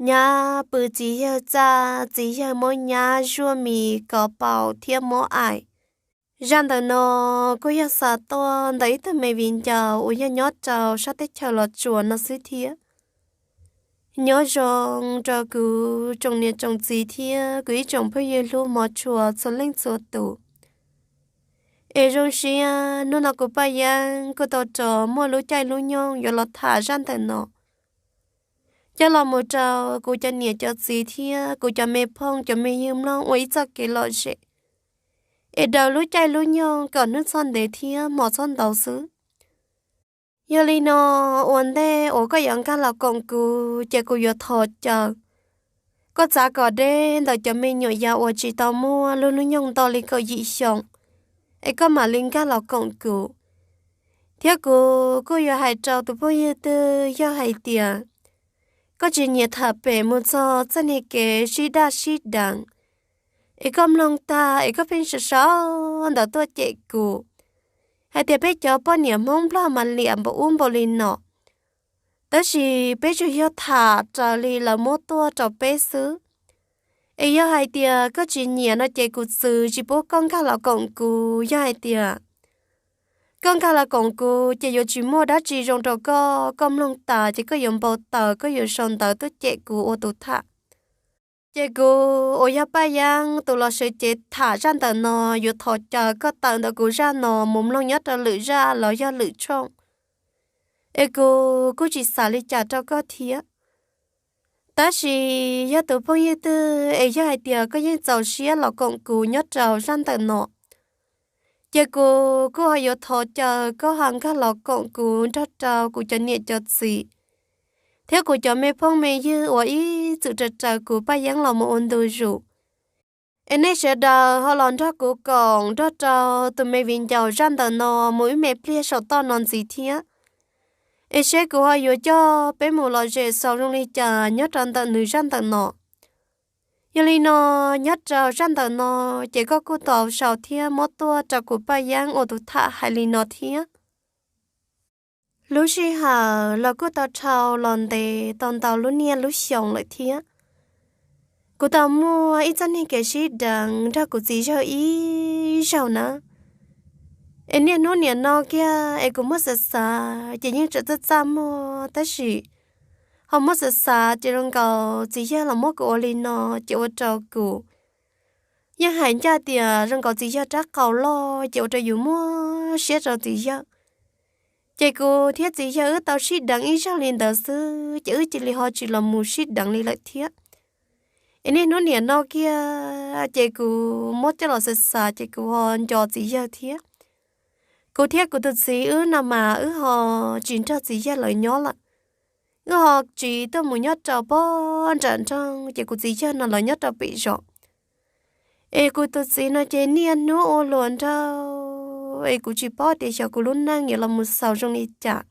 nyab pw txiv yawg txaj, txiv yawg muab nyab zuaj mis kov paum thiab muab aim. Zaj ntawm no kuj yog xa tuaj ntawm ib tug me viv ncaus uas yog nyob rau sab teb chaws Los Tsuas no xwb thiab. Nyob zoo rau kuv tsoom niam tsoom txiv thiab kuv ib tsoom phooj ywg hlub hmov tshua txhua leej txhua tus. Es zoo siab hnub no kuv Paj Yeeb kuj tau rov muaj lub caij lub nyoog yuav los tham zaj ntawm no coj los mus rau kuv cov niam cov txiv thiab kuv cov me phooj cov me ywg mloog ua ib txoj kev lom zem, es daws lub caij lub nyoog kom hnub txhob ntev thiab hmo txhob ntau xwb. Yog li no, ua ntej uas koj yuav nkag los koom kuv ces kuv yuav thov caw koj txav kom deb ntawm cov me nyuam yaus uas tsis tau muaj lub hnub nyoog nto li kaum yim xyoo, es koj mam li nkag los koom kuv. Thiab kuv kuj yuav hais rau tus phooj ywg twg yog hais tias koj tsis nyiam tham pem mus txog txoj niag kev sib daj sib deev, es koj mloog tag es koj pheej sawv sawv ntawd tuaj cem kuv hais tias peb cov poj niam Hmoob Nplog mas liam npaum ub npaum li no, tab sis peb tsuas yog tham raws li lawv muab tuaj rau peb xwb. Es yog hais tias koj tsis nyiam no ces kuv txwv tsis pub koj nkag los koom kuv. Yog hais tias koj nkag los koom kuv ces yuav tsis muaj dab tsi zoo rau koj, koj mloog tas ces koj yuav npau taws, koj yuav sau ntawv tuaj cem kuv ua tus tham. Ces kuv uas yog Paj Yeeb tus los sawv cev tham zaj ntawm no yuav thov caw koj tawm ntawm kuv zaj no mus mloog nyob rau lwm zaj los yog lwm tshooj, es kuv kuj tsis xav li cas rau koj thiab. Tab sis yog tus phooj ywg twg es yog hais tias koj yeej txaus siab los koom kuv nyob rau zaj ntawm no, ces kuv kuj ho yuav thov caw koj ho nkag los koom kuv nrog rau kuv cov niam cov txiv thiab kuv cov me phooj me ywg uas ib txwm raws raws kuv Paj Yeeb los mus ua ntu zus. Es nej sawv daws ho los nrog kuv koom nrog rau tus me viv ncaus zaj ntawm no mus ib me pliag saum toj no ntxiv thiab, es seb kuv ho yuav coj peb mus lom zem xaus zoo li cas nyob rau ntawm nws zaj ntawm no. Yog li no, nyob rau zaj ntawm no ces koj kuj tau sau thiab muab tuaj rau kuv Paj Yeeb ua tus tham hais li no thiab. Lub sij hawm los kuj tau dhau los ntev tau ntau lub niaj lub xyoo lawm thiab. Kuv tau muaj ib txoj niag kev sib deev nrog kuv txiv yawg ib zaug na. Es niaj hnub niam no kiag es kuv muab xav xav ces yeej tseem txaj txaj muag tab sis ho muab xav xav ces zoo nkaus txiv yawg los muab kuv ua li no ces ua rau kuv yeej hais ncaj tias zoo nkaus txiv yawg rab qau loj ces ua rau yus muab siab rau txiv yawg. Ces kuv thiab txiv yawg wb tau sib deev ib zaug li ntawd xwb ces wb cia li ho tsis los mus sib deev li lawm thiab. Es niaj hnub niam no kiag ces kuv muab coj los xav xav ces kuv ho nco txiv yawg thiab. Kuv thiab kuv tus txiv wb no mas wb ho tsis nrog txiv yawg lawv nyob lawm. Wb ho tsiv tuaj mus nyob rau pog nram nroog ces kuv txiv yawg no lawv nyob rau pem zos. Es kuv tus txiv no ces niaj hnub ua luag nraug es kuv tsis paub tias xyov kuv lub neej yuav los mus xaus zoo li cas.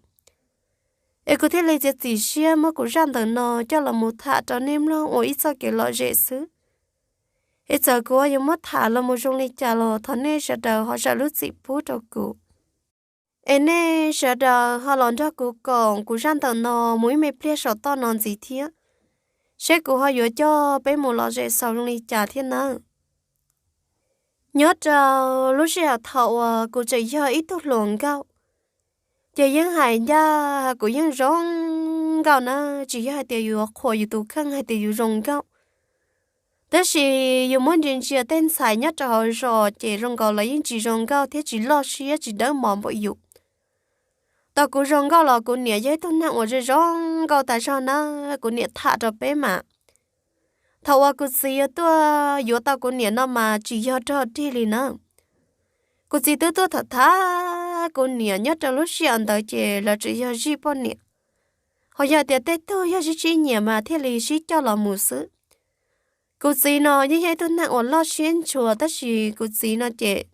Es kuv thiaj li txiav txim siab muab kuv zaj ntawm no coj los mus tham rau nej mloog ua ib txoj kev lom zem xwb. Es txawm kuv yuav muab tham los mus zoo li cas los thov nej sawv daws ho zam lub txim pub rau kuv. Es nej sawv daws ho los nrog kuv koom kuv zaj ntawm no mus ib me pliag saum toj no ntxiv thiab, seb kuv ho yuav coj peb mus lom zem xaus zoo li cas thiab nawb. Nyob rau lub sij hawm thaum uas kuv tseem yog ib tug hluas nkauj, ces yeej hais ncaj kuv yeej zoo nkauj na, tsis yog hais tias yuav qhuas yus tus kheej hais tias yus zoo nkauj. Tab sis yus muab ntsia ntsia tej ntxhais nyob rau hauv zos ces zoo nkaus lawv yeej tsis zoo nkauj thiab tsis loj siab tsis dawb mos npaum yus. Tau kuv zoo nkauj los kuv niam yog ib tug neeg uas zoo zoo nkauj tas zog na, kuv niam tham rau peb mas. Thaum uas kuv txiv yuav tuaj yuav tau kuv niam no mas tsis yog rog dig li na. Kuv txiv twb tuaj tham tham kuv niam nyob rau lub sij hawm ntawd ces lawv tseem yog zij poj niam. Ho yog tias tej tug yog sib sib nyiam mas thiaj li sib coj los mus xwb. Kuv txiv no yeej yog ib tug neeg uas loj siab ntshua tab sis kuv txiv no ces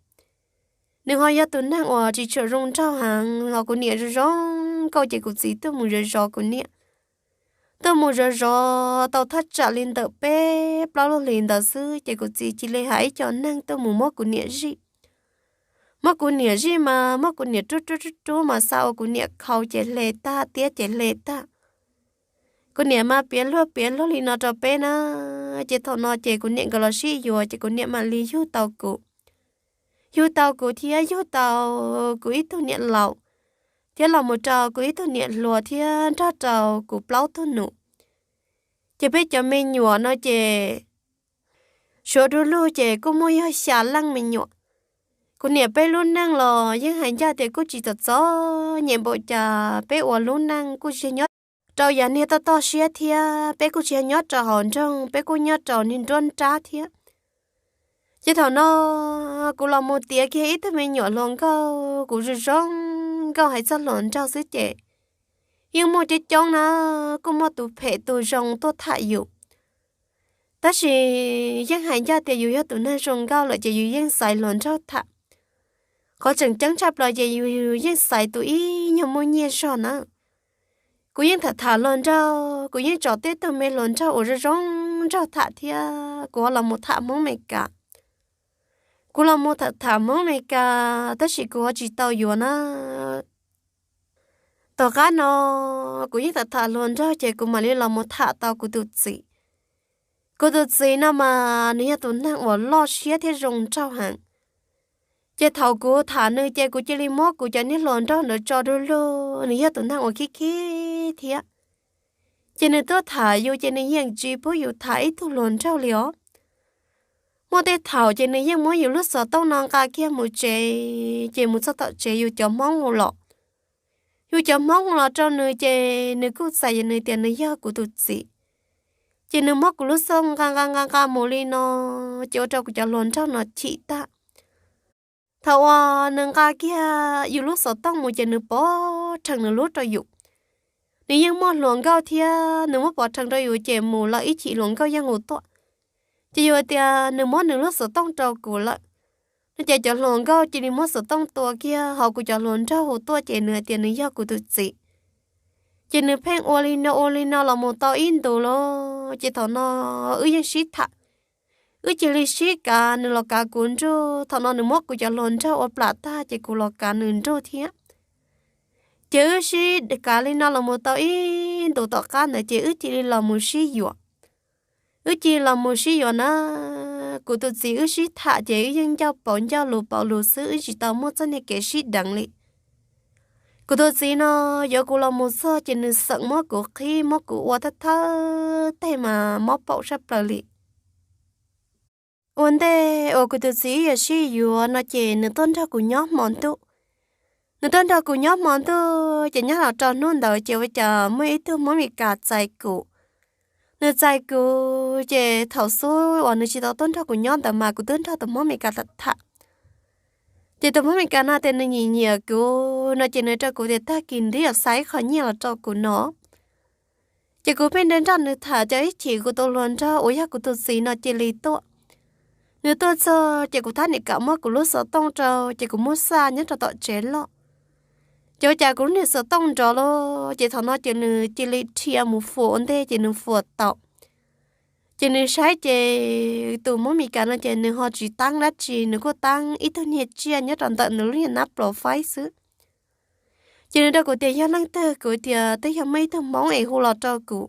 nws ho yog tus neeg uas tsis tshua zoo nraug heev, ho kuv niam zoo zoo nkauj ces kuv txiv tuaj mus zov zov kuv niam. Tuaj mus zov zov tau thaj tsam li ntawm peb plaub lub hlis ntawd xwb ces kuv txiv cia li hais ib co neeg tuaj mus muab kuv niam zij. Muab kuv niam zij mas muab kuv niam rub rub rub rub mas xa ua kuv niam khau ces hle tag, tiab ces hle tag. Kuv niam mas piav luag piav luag li no rau peb na. Ces thaum no ces kuv niam nkawd los sib yuav ces kuv niam mam li yug tau kuv, yug tau kuv thiab yug tau kuv ib tug niam laus, thiab los mus rau kuv ib tug niam hluas thiab nrog rau kuv plaub tug nus. Ces peb cov me nyuam no ces suav du lug ces kuj muaj yog xya leej me nyuam. Kuv niam peb lub neej los yeej hais ncaj tias kuj tsis txom txom nyem npaum cas, peb ua lub neej kuj tsis nyob rau yav niag toj toj siab thiab peb kuj tsis nyob rau hauv nroog, peb kuj nyob rau niag nruab nrab thiab. Ces thaum no kuv los mus tiav kiag ib tug me nyuam hluas nkauj, kuv zoo zoo nkauj hais txog hluas nraug xwb ces yeej muaj coob coob na, kuj muaj tus phem tus zoo tuaj tham yus. Tab sis yeej hais ncaj tias yus yog tus neeg zoo nkauj lawm ces yus yeej xaiv hluas nraug tham. Qhov tseem ceeb tshaj plaws ces yus yeej xaiv tus ib nyuag muaj nyiaj zog na. Kuv yeej tham tham hluas nraug, kuv yeej tso tej tug me hluas nraug uas zoo zoo nraug tham thiab kuv ho los mus tham Hmoob Amelikas. Kuv los mus tham tham Hmoob Amelikas tab sis kuv ho tsis tau yuav na. Tom qab no kuv yeej tham tham hluas nraug ces kuv mam li los mus tham tau kuv tus txiv. Kuv tus txiv no mas nws yog tus neeg uas loj siab thiab zoo nraug heev. Ces thaum kuv tham nws ces kuv cia li muab kuv cov niag hluas nraug ntawd tso du lug, nws yog tus neeg uas khib khib thiab. Ces nws tuaj tham yus ces nws yeej tsis pub yus tham ib tug hluas nraug li os. Muaj tej thaum ces nws yeej muab yus lub xov tooj no nqa kiag mus tsev, ces mus txog tom tsev yus cov Hmoob hu los, yus cov Hmoob hu los rau nws ces nws kuj txais nws tias nws yog kuv tus txiv. Ces nws muab kuv lub xov tooj nqa nqa nqa nqa mus li no, ces ua rau kuv cov hluas nraug no chim tag. Thaum uas nws nqa kiag yus lub xov tooj mus ces nws pov rhees nws lub rau yus. Nws yeej muaj hluas nkauj thiab nws muab pov rhees rau yus ces mus lawm ib chim hluas nkauj yeej hu tuaj. Ces yus tias nws muab nws lub xov tooj rau kuv lawm no ces cov hluas nkauj cia li muab xov tooj tua kiag ho kuv cov hluas nraug hu tuaj ces nws hais tias nws yog kuv tus txiv. Ces nws pheej ua li no ua li no los mus tau ib ntus lawm ces thaum no wb yeej sib tham. Wb cia li sib kav, nws los kav kuv nruj, thaum no nws muab kuv cov hluas nraug ua plam tag ces kuv los kav nws nruj thiab. Ces wb sib kav li no los mus tau ib ntus tom qab ntawd ces wb cia li los mus sib yuav. Wb cia li los mus sib yuav na, kuv tus txiv wb sib tham ces wb yeej ncauj pauv ncauj lus pauv lus xwb, wb tsis tau muaj txoj niag kev sib deev li. Kuv tus txiv no yuav kuv los mus txog ces nws xeem muab kuv qhib muab kuv ua thawj thawj teg mas mob paum sab plaws li. Ua ntej uas kuv tus txiv yuav sib yuav no ces nws tuaj nrog kuv nyob hmo ntuj. Nws tuaj nrog kuv nyob hmo ntuj ces nyob los rau hnub ntawd ces ua cas muaj ib tug Hmoob Mes Kas txais kuv. Nws txais kuv ces thaum xub uas nws tsis tau tuaj nrog kuv nyob ntawd mas kuv twb nrog tus Hmoob Mes Kas tham tham. Ces tus Hmoob Mes Kas no tias nws nyiam nyiam kuv no ces nws rau kuv tias tag kis nws twb yuav xa ib qho nyiaj los rau kuv no. Ces kuv pheej nrog nws tham ces ib chim kuv tus hluas nraug uas yog kuv tus txiv no cia li tuaj. Nws tuaj txog ces kuv thab niam kam muab kuv lub xov tooj rau ces kuv muab xa nyob rau tom tsev loj. Ces ua cas kuv lub niag xov tooj nrov lawm ces thaum no ces nws cia li dhia mus fuas ua ntej ces nws fuas tau. Ces nws saib ces tus Hmoob Mes Kas no ces nws ho tsis taab dab tsi, nws kuj taab ib tug niag tsiaj nyob rau ntawm nws lub niag nab plos faib xwb. Ces nws rau kuv tias yog leej twg, kuv tias twb yog muaj ib tug Hmoob es hu los rau kuv.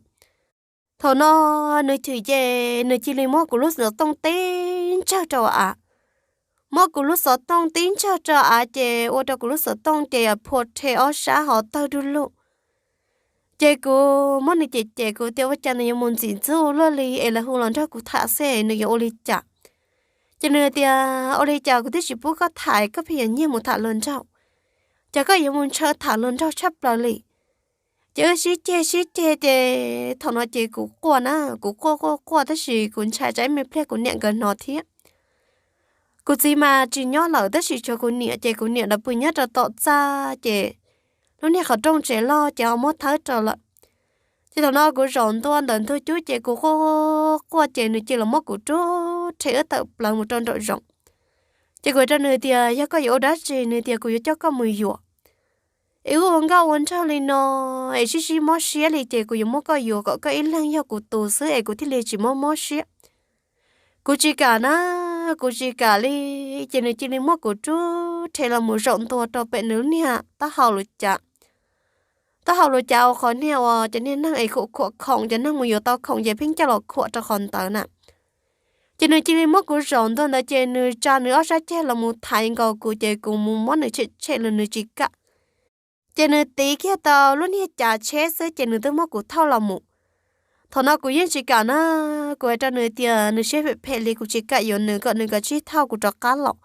Thaum no nws chwm ces nws cia li muab kuv lub xov tooj tib ntsawj rau av. Muab kuv lub xov tooj tib ntsawj rau av ces ua rau kuv lub xov tooj ces phua rhe ob sab ho tawg du lug. Ces kuv muab nws cem cem, kuv tias ua cas nws yuav mus ntxim ntxub luaj li es lawv hu los nrog kuv tham xwb nws yuav ua li cas. Ces nws tias ua li cas kuv twb tsis pub koj tham, koj pheej yuav nyiag mus tham hluas nraug, ces koj yuav mus ntshaw tham hluas nraug tshaj plaws li. Ces wb sib ceg sib ceg ces thaum no ces kuv quaj na, kuv quaj quaj quaj tab sis kuv ntshai tsam ib me pliag kuv niam nkawd hnov thiab. Kuv txiv mas tsis nyob lawm tab sis tshuav kuv niam ces kuv niam lawv pw nyob rau tom txaj ces lub niag qhov rooj tsev loj ces ho muab thawb rau lawm. Ces thaum no kuv zaum ntua ntawm ntug cub ces kuv quaj quaj ces nws cia li muab kuv rub rhe wb tawm plaws mus rau nraum zoov. Ces kuv rau nws tias yog koj yuav ua dab tsi, nws tias kuv yuav coj koj mus yuam. Es wb ua nkauj ua nraug li no es sib sib mob siab li ces kuv yuav muab koj yuam kom koj ib leeg yog kuv tus xwb es kuv thiaj li tsis mob mob siab. Kuv tsis kam na, kuv tsis kam li. Ces nws cia li muab kuv rub rhe los mus zaum ntua rau pem nws lub niag taub hau lub cas. taub hau los cas ua qhov niag uas cov niag neeg es khuam khuam khoom, cov neeg mus yuav tau khoom ces pheej coj los khuam rau qhov ntawd na. Ces nws cia li muab kuv zaum ntua ntawd ces nws tsa nws ob sab ceg los mus thaiv nkaus kuv ces kuv mus muab nws tshem tshem los nws tsis kam. Ces nws tiv kiag tau lub niag cav tsheb xwb ces nws twb muab kuv thauj los mus. Thaum no kuv yeej tsis kam na, kuv hais rau nws tias nws siab phem phem li kuv tsis kam yuav nws kom nws kav tsij thauj kuv rov qab los.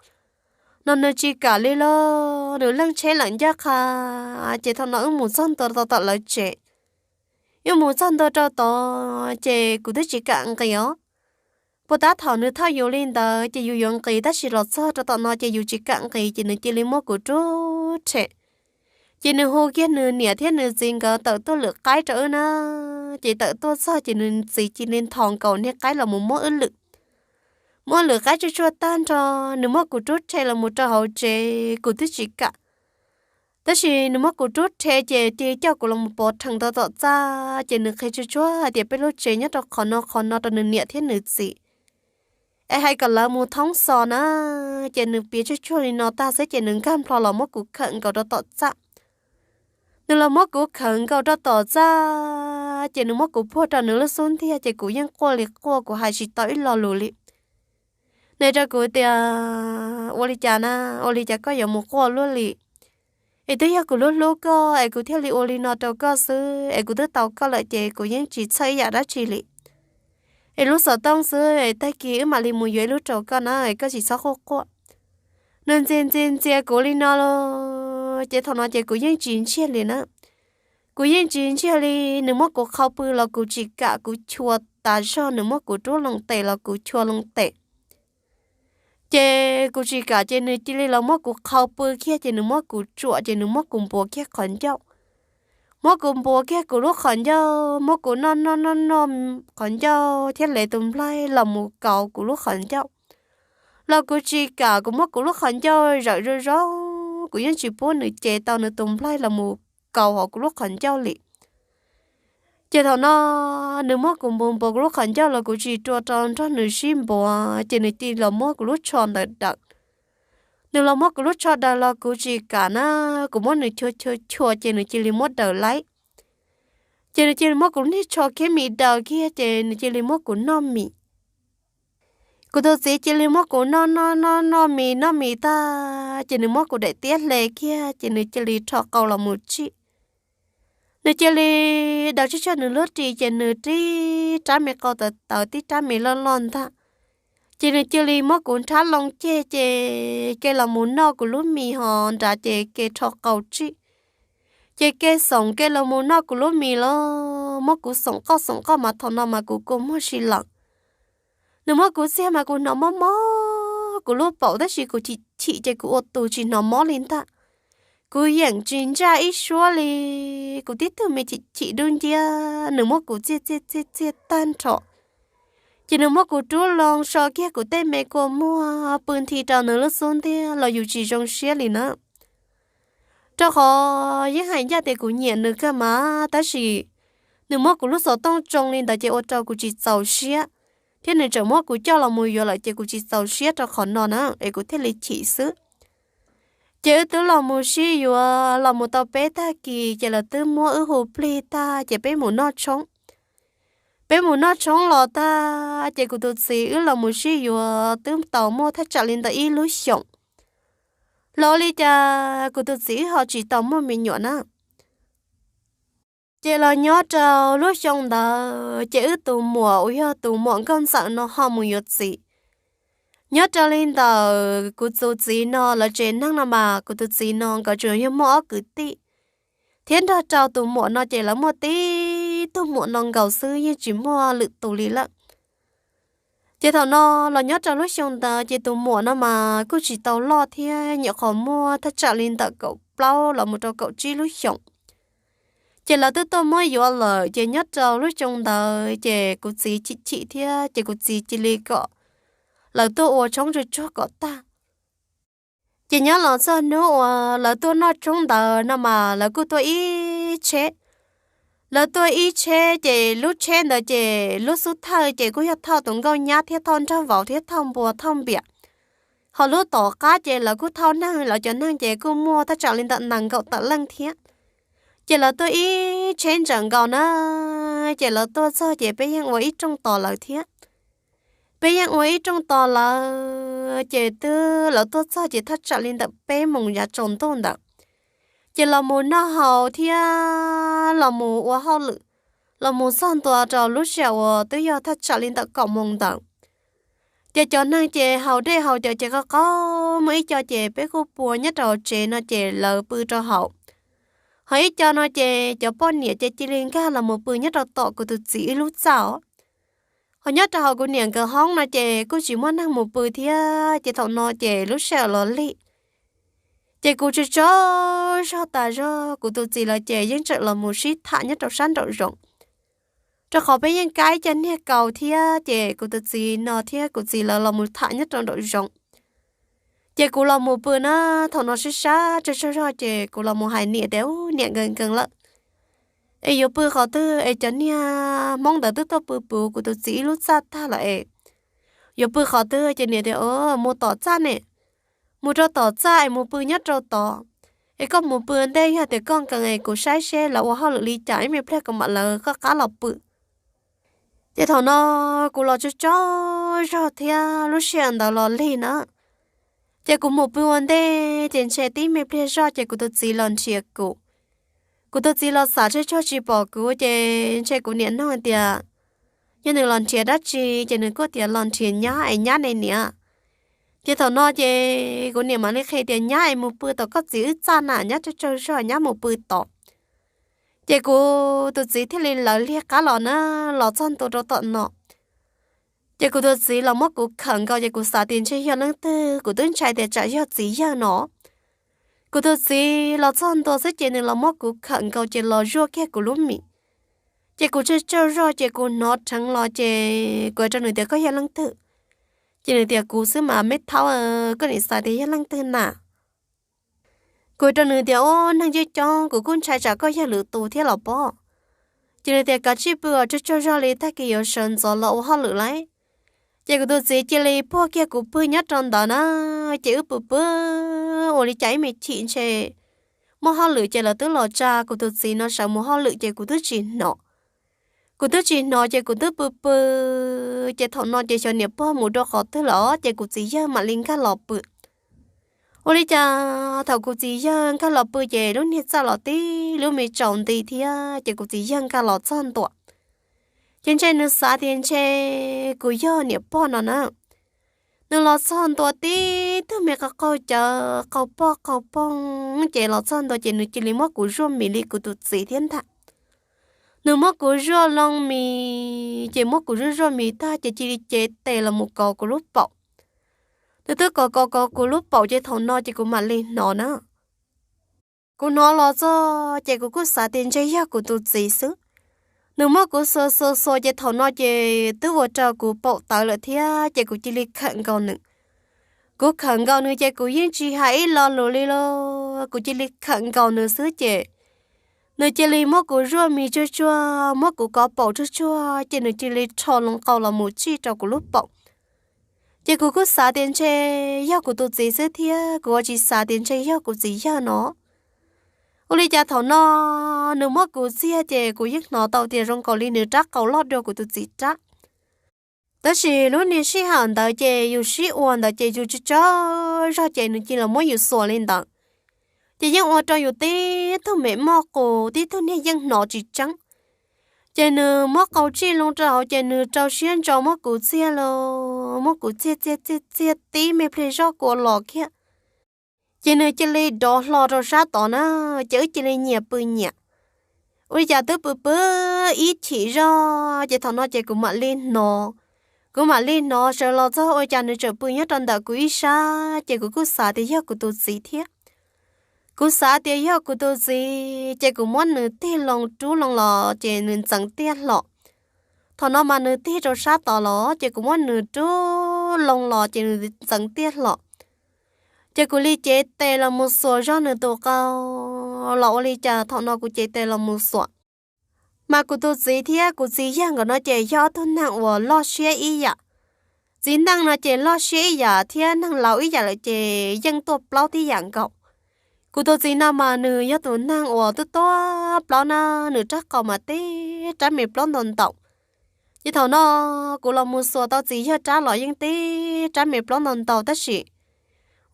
No nws tsis kam li los nws leej tsheb lawm ncaj qha. Ces thaum no wb mus txog ntua rau tom lawv tsev, wb mus txog ntua rau tod ces kuv twb tsis kam nqis os. Puas tab thaum nws thauj yus li ntawd ces yus yuav nqis tab sis los txog rau tom no ces yus tsis kam nqis ces nws cia li muab kuv rub rhe. Ces nws hu kiag nws niam thiab nws txiv nkawd tawm tuaj lwm qaib rau wb na. Ces tawm tuaj txog ces nws txiv cia li nthos nkaus niag qaib los mus muab wb lwm, muab lwm qaib tsuj tsuag tag nrho. Nws muab kuv rub rhe los mus rau hauv tsev kuv twb tsis kam, tab sis nws muab kuv rub rhe ces cia li coj kuv los mus pov rhees tau tom txaj ces nws qhia tsuj tsuag hais tias peb lub tsev nyob rau qhov no qhov no rau nws niam thiab nws txiv es hais kom lawv mus thoob xos na. Ces nws piav tsuj tsuag li no tag xwb ces nws nkag nplho los muab kuv khawm nkaus rau tom txaj. Nws los muab kuv khawm nkaus rau tom txaj ces nws muab kuv puag rau nws lub xub ntiag ces kuv yeej quaj li quaj, kuv hais tsis tau ib lo lus li. Nws rau kuv tias, ua li cas na, ua li cas koj yuav mus quaj luaj li? Es twb yog kuv hlub hlub koj es kuv thiaj li ua li no rau koj xwb, es kuv twb tau koj lawm ces kuv yeej tsis txhawj ib yam dab tsi li. Es lub xov tooj xwb es tag kis wb mam li mus yuav ib lub rau koj na, es koj tsis txhob quaj quaj. Nws ntxias ntxias ntxias kuv li no los ces thaum no ces kuv yeej tsis ntsiag li na. Kuv yeej tsis ntsiag li, nws muab kuv qhau pw los kuv tsis kam, kuv chua tas zog, nws muab kuv rub loo tes los kuv chua loo tes. Ces kuv tsis kam ces nws cia li los muab kuv qhau pw kiag ces nws muab kuv tsuam ces nws muab kuv npuav kiag qhov ncauj. Muab kuv npuav kiag kuv lub qhov ncauj, muab kuv noj noj noj noj qhov ncauj thiab lev tus nplaig los mus kaus kuv lub qhov ncauj. Los kuv tsis kam, kuv muab kuv lub qhov ncauj zawm zoo zoo, kuv yeej tsis pub nws cev tau nws tus nplaig los mus kaus hauv kuv lub qhov ncauj li. Ces thaum no nws muab kuv npuav npuav kuv lub qhov ncauj los kuv tsis rua rau nrog nws sib npuav ces nws cia li los muab kuv lub tsho ntawd daws. Nws los muab kuv lub tsho daws los kuv tsis kam na, kuv muab nws chua chua chua ces nws cia li muab daws laib. Ces nws cia li muab kuv niag tsho khiab mis daws kiag ces nws cia li muab kuv noj mis. Kuv tus txiv cia li muab kuv noj noj noj noj mis noj mis tag ces nws muab kuv daim tiab hle kiag ces nws cia li rho qau los mus tsij. Nws cia li daws tsij tsaj nws lub ris ces nws tib rab me qau tawv tawv tib rab me loj loj ntag. Ces nws cia li muab kuv nrhab loo ceg ces ke los mus noj kuv lub mis ho nrad ces ke rho qau tsij. Ces ke xoom ke los mus noj kuv lub mis los muab kuv xoom qoj xoom qoj mas thaum no mas kuv kua muag si lawm. Nws muab kuv txiag mas kuv hnov mob mob kuv lub paum tab sis kuv chim chim ces kuv ua tus tsis hnov mob li ntag. Kuv yeem tsis ntsaj ib suab li, kuv tib tug me chim chim dub nciab nws muab kuv txiag txiag txiag txiag tag nrho. Ces nws muab kuv rub loo so kiag kuv tej me kua muag pw nthi rau nws lub xub ntiag los yus tsis zoo siab li na. Rau qhov yeej hais ncaj tias kuv nyiam nws kawg mas tab sis nws muab kuv lub xov tooj tsoo li ntawd ces ua rau kuv tsis txaus siab, thiab nws tseem muab kuv coj los mus yuav lawm ces kuv tsis txaus siab rau qhov no na es kuv thiaj li chim xwb. Ces wb twb los mus sib yuav los mus tau peb tag kis ces lawv twb muab wb hu plig tag ces peb mus noj tshoob. Peb mus noj tshoob los tag ces kuv tus txiv wb los mus sib yuav twb tau muaj thaj tsam li ntawm ib lub xyoos. Los ua li cas kuv tus txiv wb ho tsis tau muaj me nyuam na. Ces los nyob rau lub xyoo ntawd ces wb tus muam uas yog tus muam nkauj ntxawm no ho mus yuav txiv. Nyob rau li ntawm kuv tus txiv no lawv tsev neeg no mas kuv tus txiv no nkawd tsuas yog muaj ob kwv tij, thiab nrog rau tus muam no ces lawv muaj tib tug muam no nkaus xwb yeej tsis muaj lwm tus li lawm. Ces thaum no los nyob rau lub xyoo ntawd ces tus muam no mas kuj tsis tau loj thiab nyuam qhuav muaj thaj tsam li ntawm kaum plaub los mus rau kaum tsib lub xyoos. Ces lawv twb tuaj muab yuav lawm ces nyob rau lub xyoo ntawd ces kuv txiv chim chim thiab ces kuv txiv cia li kom lawv tuaj ua tshoob tsuag tsuag kom tag. Ces nyob los txog hnub uas lawv tuaj noj tshoob ntawd no mas lawv kuj tuaj ib tsheb. Lawv tuaj ib tsheb ces lub tsheb ntawd ces lub xub thawj ces kuj yog thauj tus nkauj nyab thiab thauj nraug vauv thiab thauj npua thauj npiam. Ho lub tom qab ces lawv kuj thauj neeg, lawv cov neeg ces kuj muaj thaj tsam li ntawm nees nkaum tawm leej thiab. Ces lawv tuaj ib tsheb ntsaws nkaus na, ces lawv tuaj txog ces peb yeej ua ib rooj tos lawv thiab. Peb yeej ua ib rooj tos lawv ces twb lawv tuaj txog ces thaj tsam li ntawm peb moos yav tsaus ntuj ntawd. Ces los mus noj haus thiab los mus ua hauj lwm, los mus txog ntua rau lub sij hawm uas twb yog thaj tsam li ntawm kaum moos ntawd. Ces cov neeg ces haus dej haus cawv ces qo qo, muaj ib co ces peb kuj pua nyob rau tsev no ces lawv pw rau hauv. Ho ib co no ces cov poj niam ces cia li nkag los mus pw nyob rau tom kuv tus txiv ib lub txaj os. Ho nyob rau hauv kuv niam nkawd hoob no ces kuj tsis muaj neeg mus pw thiab, ces thaum no ces lub sij hawm los lig. Ces kuv tsaug tsaug zog tas zog, kuv tus txiv lawv ces yeej tseem los mus sib tham nyob rau sab nraum zoov, rau qhov peb yeej kab ib co niag kaus thiab, ces kuv tus txiv no thiab kuv txiv lawv los mus tham nyob rau nraum zoov. Ces kuv los mus pw na, thaum no sib sab tsaug tsaug zog ces kuv los mus hais niam tias, Ub, niam, nkees nkees lawm es yuav pw qhov twg es cov niag Hmoob ntawd twb tuaj pw puv kuv tus txiv ib lub txaj tag lawm es yuav pw qhov twg? Ces niam tias, Mus tom txaj ne, mus rau tom txaj es mus pw nyob rau tod, es koj mus pw ntej, yog tias koj nkees es kuv saib seb lawv ua hauj lwm li cas, ib me pliag kuv mam lawv koj qab los pw. Ces thaum no kuv los tsaug tsaug zog thiab lub sij hawm ntawd los lig na. Ces kuv mus pw ua ntej ces ntshe tib me pliag zoj ces kuv tus txiv los nrhiav kuv. Kuv tus txiv los xav tsog tsis pom kuv ces ntshe kuv niam nug tias yog nws los nrhiav dab tsi, ces nws kuj tias los nrhiav nyab es nyab ne niam. Ces thaum no ces kuv niam mam li qhia tias, Nyab es mus pw tom koj txiv wb txaj na, nyab tsaug tsaug zog, nyab mus pw tod. Ces kuv tus txiv thiaj li lawv liag qab los na, los txog ntua rau tom no. Ces kuv tus txiv los muab kuv khawm nkaus ces kuv xav tias ntshe yog leej twg, kuv twb ntshai tias tsam yog txiv yawg no. Kuv tus txiv los txog ntua xwb ces nws los muab kuv khawm nkaus ces los zuaj kiag kuv lub mis. Ces kuv tsaug tsaug zog ces kuv hnov rheev los ces kuv hais rau nws tias, Koj yog leej twg? Ces nws tias, Kuv xwb mas me thaub, koj nim xav tias yog leej twg na? Kuv hais rau nws tias, Ub, neeg coob coob, kuv kuj ntshai tsam koj yog lwm tus thiab los pob. Ces nws tias, Kav tsij pw os, tsaug tsaug zog li, tag kis yuav sawv ntxov los ua hauj lwm lauj. Ces kuv tus txiv cia li puag kiag kuv pw nyob rau ntawd na. Ces wb pw pw ua li cas ib me chim ntshe muaj hauj lwm ces lawv twb los tsa kuv tus txiv no sawv mus hauj lwm ces kuv twb tsis hnov. Kuv twb tsis hnov ces kuv twb pw pw. Ces thaum no ces xyov niam pog mus rau qhov twg lawm ces kuv txiv yawg mam li nkag los pw. Ua li cas thaum kuv txiv yawg nkag los pw ces lub niag txaj los tib lub me tsaus nti thiab ces kuv txiv yawg nkag los txog ntua. Ces ntshe nws xav tias ntshe kuv yog niam pog no na. Nws los txog ntua tib tug me qau qaug cawv qaug poj qaug poog ces los txog ntua ces nws cia li muab kuv zuaj mis li kuv tus txiv thiab ntag. Nws muab kuv zuaj loo mis ces muab kuv zuaj zuaj mis tag ces cia li cev tes los mus kov kuv lub paum. Nws twb kov kov kov kuv lub paum ces thaum no ces kuv mam li hnov na. Kuv hnov los txog ces kuv kuj xav tias ntshe yog kuv tus txiv xwb. Nws muab kuv xuas xuas xuas ces thaum no ces twb ua rau kuv paum tawv lawm thiab ces kuv cia li khawm nkaus nws. Kuv khawm nkaus nws ces kuv yeej tsis hais ib lo lus li los kuv cia li khawm nkaus nws xwb ces nws cia li muab kuv zuaj mis tsuag tsuag, muab kuv kov paum tsuag tsuag ces nws cia li rho loo qau los mus tsij rau kuv lub paum. Ces kuv kuj xav tias ntshe yog kuv tus txiv xwb thiab kuv ua tsis xav tias ntshe yog kuv txiv yawg no. Ua li cas thaum no nws muab kuv txiag ces kuv yeej hnov tau tias zoo nkaus li nws rab qau loj dua kuv tus txiv rab. Tab sis lub niag sij hawm ntawd ces yus sib ua ntawd ces yus tsaug tsaug zog ces nws cia li muab yus xuas li ntawd. Ces yeej ua rau yus tib tug mem moj qus, tib tug niag yeej hnov tsis tseeb. Ces nws muab qau tsij loo rau hauv ces nws rau siab ntso muab kuv txiag los muab kuv txiag txiag txiag txiag tib me pliag zoj kua los kiag. Ces nws cia li dov hlo rau sab tod na, ces wb cia li nyias pw nyias. Ua li cas twb pw pw ib chim zog ces thaum no ces kuv mam li hnov. Kuv mam li hnov sawv los txog ua cas nws tseem pw nyob rau ntawm kuv ib sab ces kuv kuj xav tias yog kuv tus txiv thiab. Kuv xav tias yog kuv tus txiv ces kuv muab nws tig loo rub loo los ces nws ntxeev tiaj hlo. Thaum no mas nws tig rau sab tod los ces kuv muab nws rub loo los ces nws ntxeev tiaj hlo. Ces kuv li cev tes los mus xuas zog nws tus qau los ua li cas thaum no kuv cev tes los mus xuas. Mas kuv tus txiv thiab kuv txiv yawg nkawd no ces yog ob tug neeg uas loj siab ib yam. Txiv neej no ces loj siab ib yam thiab neeg laus ib yam lawm ces yeej tuaj plaub tib yam nkaus. Kuv tus txiv no mas nws yog tus neeg uas tuaj tuaj plaub na, nws rab qau mas tib rab me plaub ntau ntau. Ces thaum no kuv los mus xuas tau txiv yawg rab los yeej tib rab me plaub ntau ntau tab sis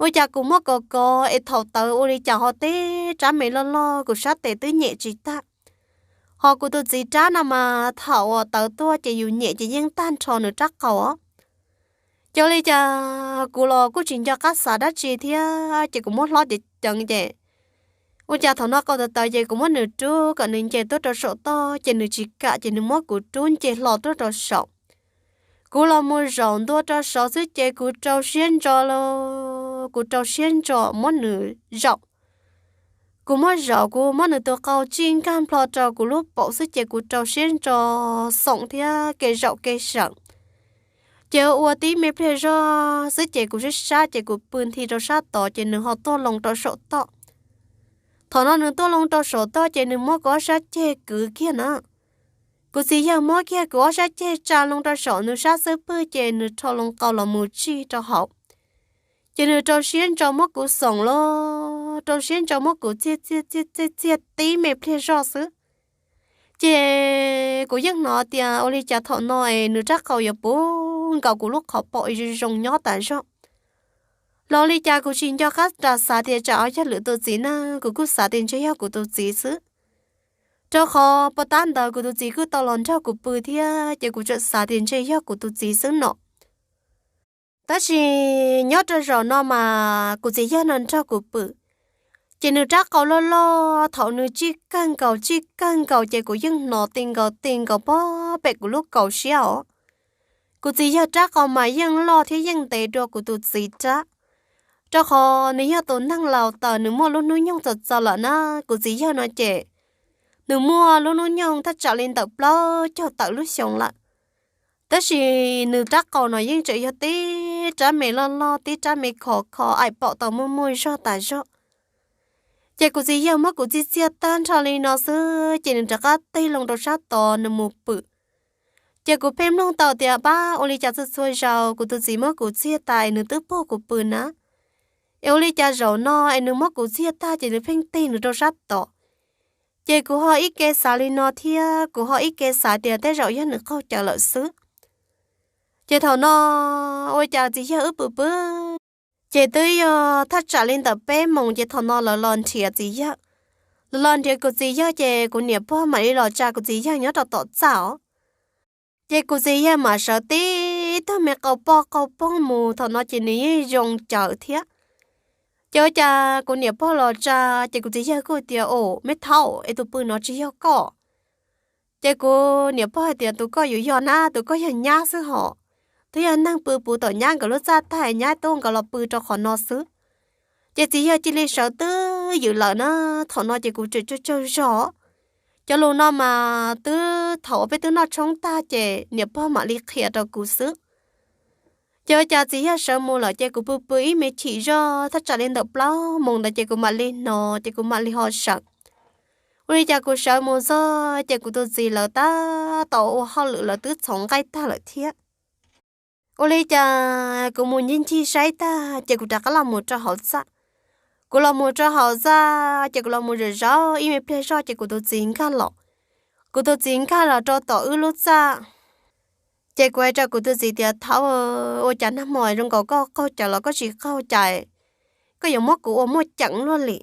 ua cas kuv muab kov kov es thaum tawv ua li cas ho tib rab me loj loj kuv sab tes twb nyem tsis tag. Ho kuv tus txiv rab no mas thaum uas tawv tuaj ces yus nyem ces yeej tag nrho nws rab qau os. Ces ua li cas kuv los kuj tsis nco qab xav dab tsi thiab ces kuv muab hlob ceev ceev ces ua cas thaum no qau tawv tawv ces kuv muab nws rub kom nws nce tuaj rau saum toj ces nws tsis kam ces nws muab kuv rub nce hlo tuaj rau saum. Kuv los mus zaum ntua rau saud xwb ces kuv rau siab ntso los, kuv rau siab ntso muab nws zaum. Kuv muab zaum, kuv muab nws tus qau tsij nkag nplho rau kuv lub paum xwb ces kuv rau siab ntso xoom thiab ke zaum ke sawm. Ces ua tib me pliag zog xwb ces kuv sab sab ces kuv pw nthi rau sab tod ces nws ho tuaj loo rau saum toj. Thaum no nws tuaj loo rau saum toj ces nws muab kuv ob sab ceg kwv kiag na. Kuv txiv yawg muab kiag kuv ob sab ceg tsa loo rau saum nws sab xub pwg ces nws rho loo qau los mus tsij rau hauv. Ces nws rau siab ntso muab kuv xoom los, rau siab ntso muab kuv txiag txiag txiag txiag txiag tib me pliag zoj xwb. Ces kuv yeej hnov tias ua li cas thaum no es nws rab qau yuav puv nkaus kuv lub qhov paum es zoo zoo nyob tas zog. Los li cas kuv tsis nco qab ras xav tias tsam ho yog lwm tus txiv na, kuv kuj xav tias ntshe yog kuv tus txiv xwb. Rau qhov puag ta ntawd kuv tus txiv kuj tau los nrog kuv pw thiab ces kuv tseem xav tias ntshe yog kuv tus txiv xwb no. Tab sis nyob rau zaum no mas kuv txiv yawg no nrog kuv pw, ces nws rab qau loj loj thaum nws tsij kawg nkaus tsij kawg nkaus ces kuv yeej hnov ti nkaus ti nkaus pog pem kuv lub kaus siab os. Kuv txiv yawg rab qau mas yeej loj thiab yeej ntev dua kuv tus txiv rab, rau qhov nws yog tus neeg laus tas nws muaj lub hnub nyoog txog txog lawm na. Kuv txiv yawg no ces nws muaj lub hnub nyoog thaj tsam li ntawm plaub caug tawm lub xyoo lawm. Tab sis nws rab qau no yeej tseem yog tib rab me loj loj tib rab me khov kho aim pom tau muaj muaj zog tas zog. Ces kuv txiv yawg muab kuv txiag txiag tag nrho li no xwb ces nws rov qab tig loo rau sab tod nws mus pw. Ces kuv pheej mloog tau tias pab ua li cas txhua txhua zaus kuv tus txiv muab kuv txiag tas es nws twb puag kuv pw na, es ua li cas zaum no es nws muab kuv txiag tag ces nws pheej tig nws rau sab tod. Ces kuv ho ib ke xav li no thiab kuv ho ib ke xav tias tej zaum yog nws qaug cawv lawm xwb. Ces thaum no ua cas txiv yawg wb pw pw, ces twb yog thaj tsam li ntawm peb moos ces thaum no lawv los nrhiav txiv yawg. Lawv los nrhiav kuv txiv yawg ces kuv niam pog mam li los tsa kuv txiv yawg nyob rau tom txaj os. Ces kuv txiv yawg mam sawv tib tug me qau poj qau poog mus, thaum no ces nws yeej zoo cawv thiab. Ces ua cas kuv niam pog los tsa, ces kuv txiv yawg kuj tias, Au, me thaub, es tus pw no tsis yog koj? Ces kuv niam pog hais tias, Tus koj yuav yog na, tus koj yog nyab xwb hos. Twb yog neeg pw puv tom nyab nkawd lub txaj tag, nyab tuaj nkawd los pw rau qhov no xwb. Ces txiv yawg cia li sawv twb ywm lawm na. Thaum no ces kuv tseem tsaug tsaug zog. Cov lus no mas twb thaum uas peb twb noj tshoob tag ces niam pog mam li qhia rau kuv xwb. Ces ua cas txiv yawg sawv mus lawm ces kuv pw pw ib me chim zog thaj tsam li ntawm plaub moos ntawd ces kuv mam li hnov ces kuv mam li ho sawv. Ua li cas kuv sawv mus txog ces kuv tus txiv lawv tab tom ua hauj lwm lawv twb txhoov nqaij tag lawm thiab. Ua li cas kuv mus ncig ncig saib tag ces kuv rov qab los mus rau hauv txaj. Kuv los mus rau hauv txaj ces kuv los mus zaum zaum ib me pliag zog ces kuv tus txiv nkag los. Kuv tus txiv nkag los rau tom wb lub txaj. Ces kuv hais rau kuv tus txiv tias, Thaub, ua cas nag hmo zoo nkaus koj qaug cawv los koj tsis qaug cawv, koj yuav muab kuv ua muaj ceem luaj li?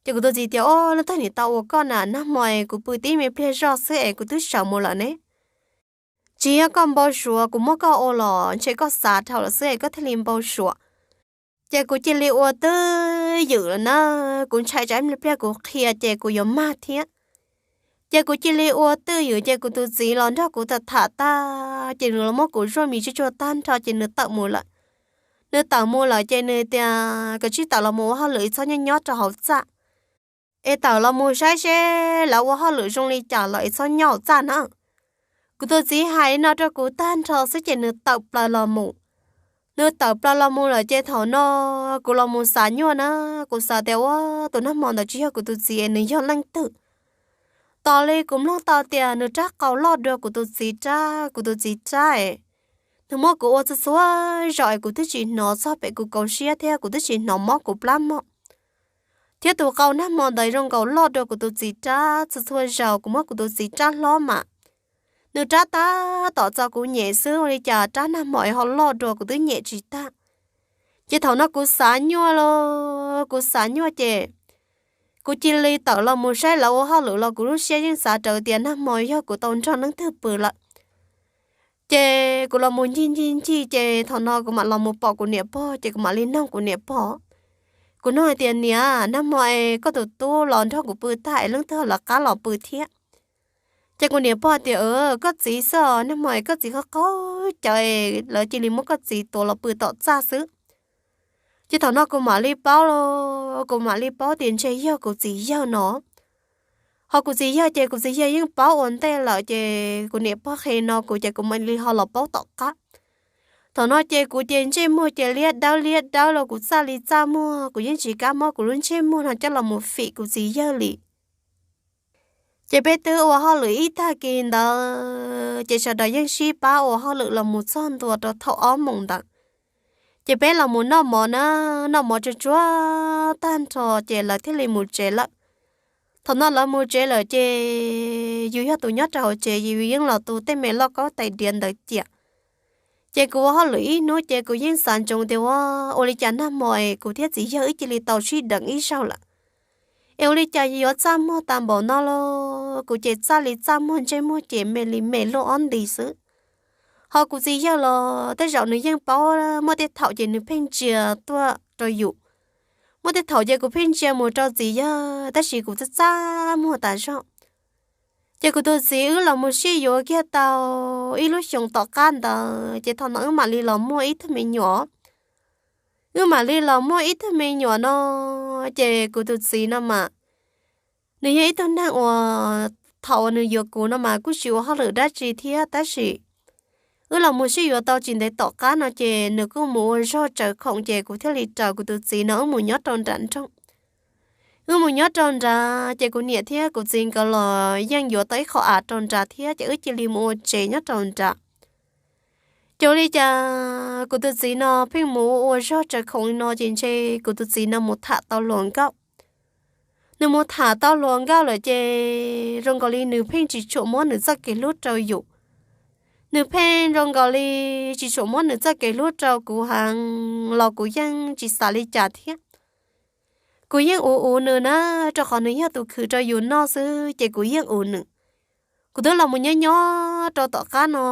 Ces kuv tus txiv tias, Au, leej twg nim tau ua koj na, nag hmo kuv pw tib me pliag zog xwb es kuv twb sawv mus lawm ne. Tsis yog koj npau suav kuv muab koj ua los ntshe koj xav dhau lawm xwb es koj thiaj li npau suav. Ces kuv cia li ua twj ywm lawm na, kuv ntshai tsam ib pliag kuv qhia ces kuv yuav mag thiab. Ces kuv cia li ua twj ywm ces kuv tus txiv los nrog kuv tham tham tag ces nws los muab kuv zuaj mis tsib tsuag tag nrho ces nws tawm mus lawm. Nws tawm mus lawm ces nws tias, Koj tsij tawm los mus ua hauj lwm es txhob nyob nyob rau hauv txaj, es tawm los mus saib seb lawv ua hauj lwm zoo li cas los es txhob nyob hauv txaj na. Kuv tus txiv hais no rau kuv tag nrho xwb ces nws tawm plaws los mus. Nws tawm plaws los mus lawm ces thaum no kuv los mus xav nyuaj na, kuv xav tias, Ua, tus nag hmo ntawd tsis yog kuv tus txiv es nws yog leej twg? Tos li kuv mloog tau tias nws rab qau loj dua kuv tus txiv rab, kuv tus txiv rab es nws muab kuv ua txhua txhua zaus es kuv twb tsis hnov txog pem kuv kaus siab thiab kuv twb tsis hnov mob kuv plab mog. Thiab tus qau nag hmo ntawd zoo nkaus loj dua kuv tus txiv rab, txhua txhua zaus kuv muab kuv tus txiv rab hlob mas nws rab tab tom txo kuv nyem xwb, ua li cas rab nag hmo es ho loj dua kuv twb nyem tsis tag. Ces thaum no kuv xav nyuaj los kuv xav nyuaj ces kuv cia li tawm los mus saib lawv ua hauj lwm los kuv lub siab yeej xav raws tias nag hmo yog kuv tau nrog leej twg pw lawm. Ces kuv los mus ncig ncig ncig ces thaum no kuv mam los mus pom kuv niam pog ces kuv mam li noog kuv niam pog. Kuv noog hais tias, Niam, nag hmo es koj tus tub los nrog kuv pw tag es leej twg lawv qab los pw thiab? Ces kuv niam pog tias, Koj txiv xwb os, nag hmo es koj txiv qaug qaug cawv es lawv cia li muab koj txiv tuav los pw tom txaj xwb. Ces thaum no kuv mam li paub, kuv mam li paub tias ntshe yog kuv txiv yawg no. Ho kuv txiv yawg ces kuv txiv yawg yeej paub ua ntej lawm ces kuv niam pog qhia no kuv ces kuv mam li ho los paub tom qab. Thaum no ces kuv ces ntsej muag ces liab dawb liab dawb los kuv txaj li txaj muag, kuv yeej tsis kam muab kuv lub ntsej muag no coj los mus fim kuv txiv yawg li. Ces peb twb ua hauj lwm ib tag kis ntawd ces sawv daws yeej sib pab ua hauj lwm los mus txog ntua rau thaum ob moos ntawd. Ces peb los mus noj mov na, noj mov tsuag tsuag tag nrho ces lawv thiaj li mus tsev lawm. Thaum no lawv mus tsev lawm ces yus yog tus nyob rau hauv tsev, yus yeej los tu tej me lauj kaub tais diav ntawd cia. Ces kuv ua hauj lwm ib hnub ces kuv yeej xav ntsoov tias ua, ua li cas nag hmo es kuv thiab txiv yawg wb cia li tau sib deev ib zaug lawm. Es ua li cas yuav txaj muag tas npaum no los kuv ces txaj li txaj muag, ntsej muag ces me li me luaj ob nti xwb. Ho kuv txiv yawg los tej zaum nws yeej paub, muaj tej thaum ces nws pheej ntsia tuaj rau yus, muaj tej thaum ces kuv pheej ntsia mus rau txiv yawg tab sis kuv txaj txaj muag tas zog. Ces kuv tus txiv wb los mus sib yuav kiag tau ib lub xyoos tom qab ntawd ces thaum no wb mam li los muaj ib tug me nyuam. Wb mam li los muaj ib tug me nyuam no, ces kuv tus txiv no mas nws yog ib tug neeg uas thaum uas nws yuav kuv no mas kuj tsis ua hauj lwm dab tsi thiab tab sis wb los mus sib yuav tau tsis ntev tom qab no ces nws kuj mus ua zog tsaws khoom ces kuv thiaj li raws kuv tus txiv no wb mus nyob rau nram nroog. Wb mus nyob rau nrad ces kuv niam thiab kuv txiv nkawd los yeej yuav tau ib qho av rau nrad thiab ces wb cia li mus ua tsev nyob rau nrad. Ces ua li cas kuv tus txiv no pheej mus ua zog tsaws khoom li no ces ntshe kuv tus txiv no mus tham tau hluas nkauj. Nws mus tham tau hluas nkauj lawm ces zoo nkaus li nws pheej tsis tshua muab nws txoj kev hlub rau yus. Nws pheej zoo nkaus li tsis tshua muab nws txoj kev hlub rau kuv heev los kuv yeej tsis xav li cas thiab. Kuv yeej uv uv nws na, rau qhov nws yog tus khwv rau yus noj xwb ces kuv yeej uv nws. Kuv twb los mus nyob nyob rau tom qab no,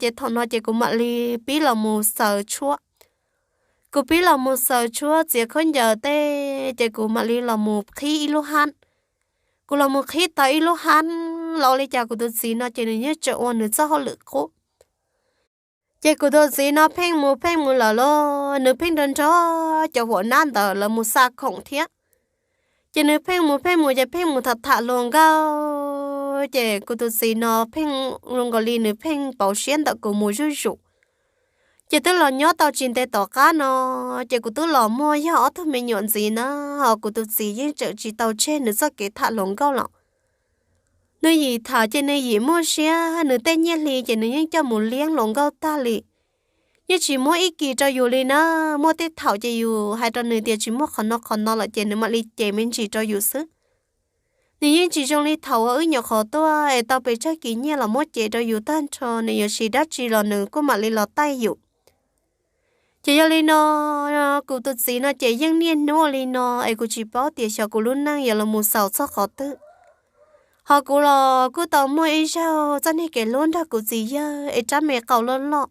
ces thaum no ces kuv mam li pib los mus xaws tshuab. Kuv pib los mus xaws tshuab txiav khaub ncaws tej ces kuv mam li los mus qhib ib lub hab. Kuv los mus qhib tau ib lub hab los ua li cas kuv tus txiv no ces nws yeej tseem ua nws txoj hauj lwm qub. Ces kuv tus txiv no pheej mus pheej mus lawm los nws pheej nrog nrog cov huam nab ntawd lawv mus xa khoom thiab. Ces nws pheej mus pheej mus ces pheej mus tham tham hluas nkauj, ces kuv tus txiv no pheej zoo nkaus li nws pheej pauv siab ntawm kuv mus zuj zus. Ces twb los nyob tau tsis ntev tom qab no, ces kuv twb los muaj yog ob tug me nyuam ntxiv na, ho kuv tus txiv yeej tseem tsis tau tseg nws txoj kev tham hluas nkauj los. Nws yim tham ces nws yim muaj siab, nws tej nyiaj hli ces nws yeej coj mus liab hluas nkauj tag li. Yeej tsis muab ib kis rau yus li na, muaj tej thaum ces yus hais rau nws tias tsis muaj qhov no qhov no lawm ces nws mam li cem me ntsis rau yus xwb. Nws yeej tsis zoo li thaum uas wb nyuam qhuav tuaj es tau pes tsawg kis nyiaj los muab cev rau yus tag nrho, nws yuav siv dab tsi los nws kuj mam li los taij yus. Ces yog li no, kuv tus txiv no ces yeej niaj hnub ua li no es kuv tsis paub tias xyov kuv lub neej yuav los mus xaus txog qhov twg. Ho kuv los kuj tau muaj ib zaug txoj niag kev hlub nrog kuv txiv yawg es rab me qau loj loj.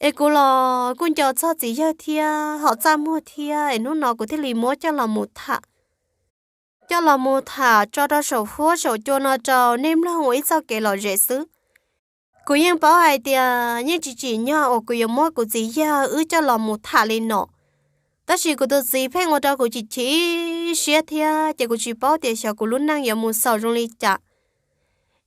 Es kuv los kuj nco txog txiv yawg thiab ho txaj muag thiab es hnub no kuv thiaj li muab coj los mus tham. Coj los mus tham tso rau saum huab saum cua no rau nej mloog ua ib txoj kev lom zem xwb. Kuv yeej paub hais tias yeej tsis tsim nyog uas kuv yuav muab kuv txiv yawg wb coj los mus tham li no. Tab sis kuv tus txiv pheej ua rau kuv chim chim siab thiab ces kuv tsis paub tias xyov kuv lub neej yuav mus xaus zoo li cas.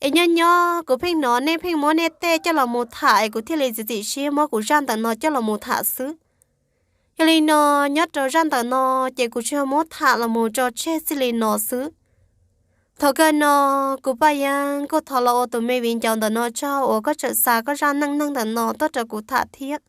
Es nyob nyob kuv pheej hnov nej pheej muab nej tej coj los mus tham es kuv thiaj li txiav txim siab muab kuv zaj ntawm no coj los mus tham xwb. Yog li no, nyob rau zaj ntawm no ces kuv tsuas muab tham los mus tso tseg txij li no xwb. Thaum kawg no, kuv Paj Yeeb kuj thov los ua tus me viv ncaus ntawm no tsaug uas koj tseem xa koj zaj neej neeg ntawm no tuaj rau kuv tham thiab.